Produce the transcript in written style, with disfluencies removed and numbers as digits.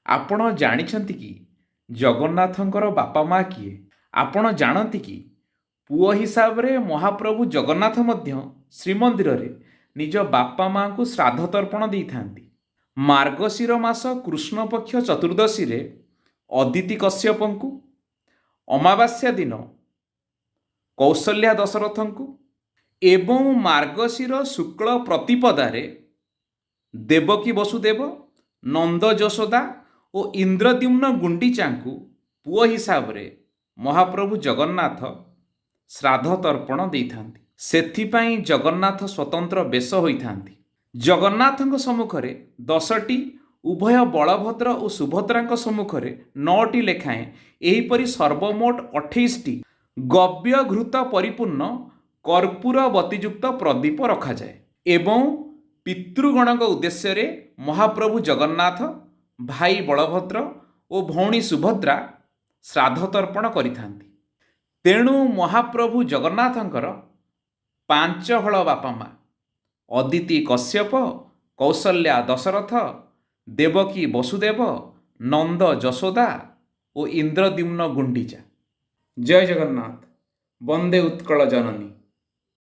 ଆପଣ ଜାଣିଛନ୍ତି କି ଜଗନ୍ନାଥଙ୍କର ବାପା ମା କିଏ? ଆପଣ ଜାଣନ୍ତି କି ପୁଅ ହିସାବରେ ମହାପ୍ରଭୁ ଜଗନ୍ନାଥ ମଧ୍ୟ ଶ୍ରୀମନ୍ଦିରରେ ନିଜ ବାପା ମାଆଙ୍କୁ ଶ୍ରାଦ୍ଧ ତର୍ପଣ ଦେଇଥାନ୍ତି। ମାର୍ଗଶିର ମାସ କୃଷ୍ଣପକ୍ଷ ଚତୁର୍ଦ୍ଦଶୀରେ ଅଦିତି କଶ୍ୟପଙ୍କୁ, ଅମାବାସ୍ୟା ଦିନ କୌଶଲ୍ୟା ଦଶରଥଙ୍କୁ ଏବଂ ମାର୍ଗଶିର ଶୁକ୍ଳ ପ୍ରତିପଦାରେ ଦେବକୀ ବସୁଦେବ, ନନ୍ଦ ଯଶୋଦା ଓ ଇନ୍ଦ୍ରଦ୍ୟୁମ୍ନ ଗୁଣ୍ଡିଚାଙ୍କୁ ପୁଅ ହିସାବରେ ମହାପ୍ରଭୁ ଜଗନ୍ନାଥ ଶ୍ରାଦ୍ଧ ତର୍ପଣ ଦେଇଥାନ୍ତି। ସେଥିପାଇଁ ଜଗନ୍ନାଥ ସ୍ୱତନ୍ତ୍ର ବେଶ ହୋଇଥାନ୍ତି। ଜଗନ୍ନାଥଙ୍କ ସମ୍ମୁଖରେ 10ଟି, ଉଭୟ ବଳଭଦ୍ର ଓ ସୁଭଦ୍ରାଙ୍କ ସମ୍ମୁଖରେ 9ଟି ଲେଖାଏଁ, ଏହିପରି ସର୍ବମୋଟ 28ଟି ଗବ୍ୟ ଘୃତ ପରିପୂର୍ଣ୍ଣ କର୍ପୂର ବତୀଯୁକ୍ତ ପ୍ରଦୀପ ରଖାଯାଏ ଏବଂ ପିତୃଗଣଙ୍କ ଉଦ୍ଦେଶ୍ୟରେ ମହାପ୍ରଭୁ ଜଗନ୍ନାଥ, ଭାଇ ବଳଭଦ୍ର ଓ ଭଉଣୀ ସୁଭଦ୍ରା ଶ୍ରାଦ୍ଧ ତର୍ପଣ କରିଥାନ୍ତି। ତେଣୁ ମହାପ୍ରଭୁ ଜଗନ୍ନାଥଙ୍କର 5 ହଳ ବାପା ମା ଅଦିତି କଶ୍ୟପ, କୌଶଲ୍ୟା ଦଶରଥ, ଦେବକୀ ବସୁଦେବ, ନନ୍ଦ ଯଶୋଦା ଓ ଇନ୍ଦ୍ରଦ୍ୟୁମ୍ନ ଗୁଣ୍ଡିଚା। ଜୟ ଜଗନ୍ନାଥ, ବନ୍ଦେ ଉତ୍କଳ ଜନନୀ।